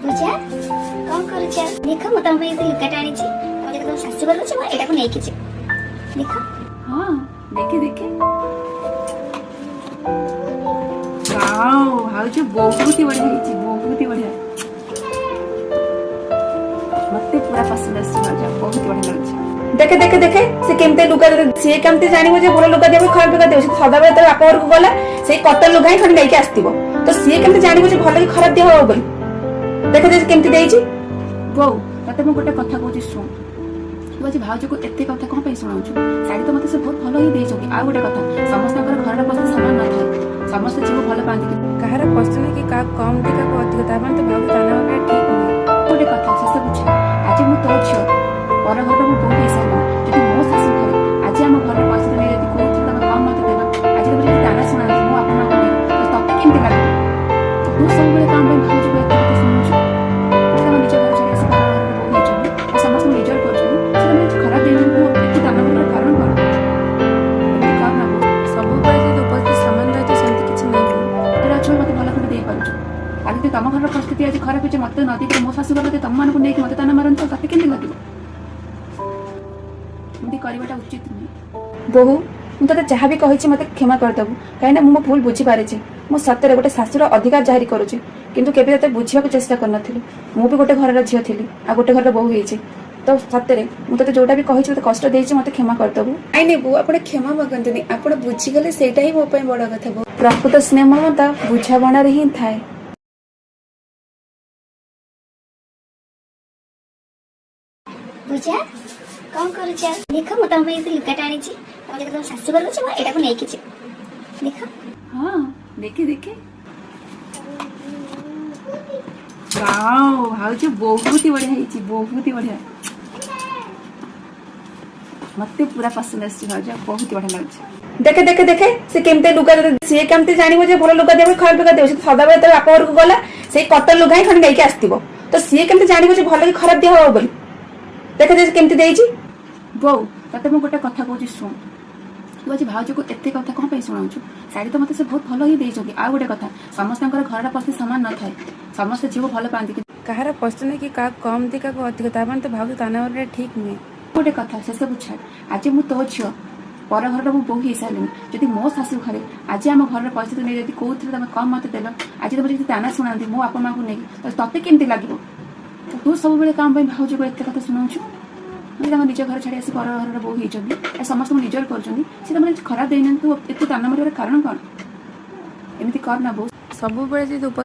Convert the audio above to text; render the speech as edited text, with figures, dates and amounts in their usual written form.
ପୂଜା, କଣ କରୁଛ? ଦେଖ, ମୁଁ ତମ ପାଇଁ ଏତେ ଲୁଗାଟା ଆଣିଛି। ତମେ ଯଦି ତମ ଶାଶୁ ଘରକୁ ଯିବ, ଏଇଟାକୁ ନେଇକି ଯିବ। ଦେଖ। ହଁ, ଦେଖେ ଦେଖେ। ୱାଓ ଭାଉଜ, ବହୁତ ହି ବଢିଆ ହେଇଛି, ବହୁତ ହି ବଢିଆ। ମତେ ପୁରା ପସନ୍ଦ ଆସିଛି ଭାଉଜ, ବହୁତ ବଢିଆ ଲାଗୁଛି। ଦେଖେ ଦେଖେ ଦେଖେ, ସେ କେମିତି ଲୁଗା। ସିଏ କେମିତି ଜାଣିବ ଯେ ଭଲ ଲୁଗା ଦେବ, ଖରାପ ଲୁଗା ଦେବ? ସେ ସଦାବେଳେ ଯେତେବେଳେ ବାପ ଘରକୁ ଗଲା, ସେଇ କଟନ ଲୁଗା ହିଁ ଖଣ୍ଡେ ନେଇକି ଆସିଥିବ। ତ ସିଏ କେମିତି ଜାଣିବ ଯେ ଭଲ କି ଖରାପ ଦିଆ ହବ ବୋଲି? ଦେଖେ ଦେଖେ, କେମିତି ଦେଇଛି। ବୋଉ, ତତେ ମୁଁ ଗୋଟେ କଥା କହୁଛି, ଶୁଣ। ତୁ ଆଜି ଭାଉଜକୁ ଏତେ କଥା କଣ ପାଇଁ ଶୁଣାଉଛୁ? ଶାଢୀ ତ ମତେ ସେ ବହୁତ ଭଲ ହିଁ ଦେଇଛନ୍ତି। ଆଉ ଗୋଟେ କଥା, ସମସ୍ତଙ୍କର ଘରର ପରିସ୍ଥିତି ସମାନ ନଥାଏ। ସମସ୍ତେ ଝିଅକୁ ଭଲ ପାଆନ୍ତି କି କାହାର ପସନ୍ଦ କି କାହାକୁ କମ ଦିଏ, କାହାକୁ ଅଧିକ, ତା ମାନେ ତ ଭାଉଜ ତାନା ଠିକ ନୁହେଁ। ଗୋଟେ କଥା, ସେସବୁ ଛାଡ଼। ଆଜି ମୁଁ ତୋ ଝିଅ, ପର ଘରର ମୁଁ ବୋହୂ ହେଇସାରିଲିଣି। ଯଦି ମୋ ଶାଶୁ ଘରେ ଆଜି ଆମ ଘରର ପରିସ୍ଥିତି ନେଇ ଯଦି କହୁଥିଲ ତମେ କମ ମତେ ଦେଲ, ଆଜି ତମେ ଯଦି ତାନା ଶୁଣାନ୍ତି ମୋ ବାପା ମାଙ୍କୁ ନେଇ, ତ ତତେ କେମିତି ଲାଗିବ? ତୁ ସବୁବେଳେ କଣ ପାଇଁ ଭାଉଜକୁ ଏତେ କଥା ଶୁଣୁଛୁ? ତମ ନିଜ ଘର ଛାଡ଼ି ଆସି ପର ଘରର ବୋହୂ ହେଇଛନ୍ତି ଆଉ ସମସ୍ତଙ୍କୁ ନିଜର କରୁଛନ୍ତି। ସେ ତମେ ଖରାପ ଦେଇନାହାନ୍ତି, ତୁ ଏତେ ତାନା ମାରିବାର କାରଣ କଣ? ଏମିତି କର ନା ବୋଉ। ସବୁବେଳେ ଯଦି ଉପସ୍ଥିତି ସମାନ ରହିଥିବ, ସେମିତି କିଛି ନାହିଁ। ଘରେ ଅଛ, ମତେ ଭଲ ଖଣ୍ଡେ ଦେଇପାରୁଛ। କାଲି ଯଦି ତମ ଘରର ପରିସ୍ଥିତି ଆଜି ଖରାପ ହେଇଛି, ମତେ ନ ଦେଇକି ମୋ ଶାଶୁ ଘର ଯଦି ତମମାନଙ୍କୁ ନେଇକି ମତେ ତାନା ମାରନ୍ତି, ତ ତତେ କେମିତି ଲାଗିବ? ଏମିତି କରିବାଟା ଉଚିତ ନୁହେଁ। ବୋହୁ, ମୁଁ ତତେ ଯାହା ବି କହିଛି, ମତେ କ୍ଷମା କରିଦେବୁ। କାହିଁକିନା ମୁଁ ମୋ ଭୁଲ ବୁଝିପାରିଛି। ମୁଁ ସତରେ ଗୋଟେ ଶାଶୁର ଅଧିକାର ଜାହିର କରୁଛି, କିନ୍ତୁ କେବେ ତତେ ବୁଝିବାକୁ ଚେଷ୍ଟା କରିନଥିଲି। ମୁଁ ବି ଗୋଟେ ଘରର ଝିଅ ଥିଲି ଆଉ ଗୋଟେ ଘରର ବୋହୂ ହେଇଛି। ତ ସତରେ ମୁଁ ତତେ ଯୋଉଟା ବି କହିଛି, ତତେ କଷ୍ଟ ଦେଇଛି, ମତେ କ୍ଷମା କରିଦେବୁ। ନାଇଁ ନାଇଁ ବୋଉ, ଆପଣ କ୍ଷମା ମାଗନ୍ତୁନି। ଆପଣ ବୁଝିଗଲେ, ସେଇଟା ହିଁ ମୋ ପାଇଁ ବଡ କଥା ବୋଉ। ପ୍ରକୃତ ସ୍ନେହ ମମତା ବୁଝାମଣାରେ ହିଁ ଥାଏ। ପୂଜା, କଣ କରୁଛ? ଦେଖ, ମୁଁ ତମ ପାଇଁ ଏତେ ଲୁଗାଟା ଆଣିଛି। ତମେ ଯଦି ତମ ଶାଶୁ ଘରକୁ ଯିବ, ଏଇଟାକୁ ନେଇକି ଯିବ। ଦେଖ। ହଁ, ଦେଖେ ଦେଖେ। ୱାଓ ଭାଉଜ, ବହୁତ ହି ବଢିଆ ହେଇଛି, ବହୁତ ହି ବଢିଆ। ମତେ ପୁରା ପସନ୍ଦ ଆସିଛି ଭାଉଜ, ବହୁତ ବଢିଆ ଲାଗୁଛି। ଦେଖେ ଦେଖେ ଦେଖେ, ସେ କେମିତି ଲୁଗା। ସିଏ କେମିତି ଜାଣିବ ଯେ ଭଲ ଲୁଗା ଦେବ, ଖରାପ ଲୁଗା ଦେବ? ସେ ସଦାବେଳେ ଯେତେବେଳେ ବାପ ଘରକୁ ଗଲା, ସେଇ କଟନ ଲୁଗା ହିଁ ଖଣ୍ଡେ ନେଇକି ଆସିଥିବ। ତ ସିଏ କେମିତି ଜାଣିବ ଯେ ଭଲ କି ଖରାପ ଦିଆ ହବ ବୋଲି? ଦେଖେ ଦେଖେ, କେମିତି ଦେଇଛି। ବୋଉ, ତତେ ମୁଁ ଗୋଟେ କଥା କହୁଛି, ଶୁଣ। ତୁ ଆଜି ଭାଉଜକୁ ଏତେ କଥା କଣ ପାଇଁ ଶୁଣାଉଛୁ? ଶାଢୀ ତ ମତେ ସେ ବହୁତ ଭଲ ହିଁ ଦେଇଛନ୍ତି। ଆଉ ଗୋଟେ କଥା, ସମସ୍ତଙ୍କର ଘରର ପରିସ୍ଥିତି ସମାନ ନଥାଏ। ସମସ୍ତେ ଝିଅକୁ ଭଲ ପାଆନ୍ତି କି କାହାର ପସନ୍ଦ କି କାହାକୁ କମ ଦିଏ, କାହାକୁ ଅଧିକ, ତା ମାନେ ତ ଭାଉଜ ତାନା ଠିକ ନୁହେଁ। ଗୋଟେ କଥା, ସେସବୁ ଛାଡ଼। ଆଜି ମୁଁ ତୋ ଝିଅ, ପର ଘରର ମୁଁ ବୋହୂ ହେଇସାରିଲିଣି। ଯଦି ମୋ ଶାଶୁ ଘରେ ଆଜି ଆମ ଘରର ପରିସ୍ଥିତି ନେଇ ଯଦି କହୁଥିଲେ ତମେ କମ ମତେ ଦେଲ, ଆଜି ତମେ ଯଦି ତାନା ଶୁଣାନ୍ତି ମୋ ବାପା ମାଙ୍କୁ ନେଇକି, ତ ତତେ କେମିତି ଲାଗିବ? ତୁ ସବୁବେଳେ କଣ ପାଇଁ ଭାଉଜକୁ ଏତେ କଥା ଶୁଣାଉଛୁ? ତାଙ୍କ ନିଜ ଘର ଛାଡ଼ି ଆସି ପର ଘରର ବୋହୂ ହେଇଛନ୍ତି ଆଉ ସମସ୍ତଙ୍କୁ ନିଜର କରୁଛନ୍ତି। ସେ ତମେ ଖରାପ ଦେଇନାହାନ୍ତି, ତୁ ଏତେ ତାନା ମାରିବାର କାରଣ କଣ? ଏମିତି କର ନା ବୋଉ। ସବୁବେଳେ ଯଦି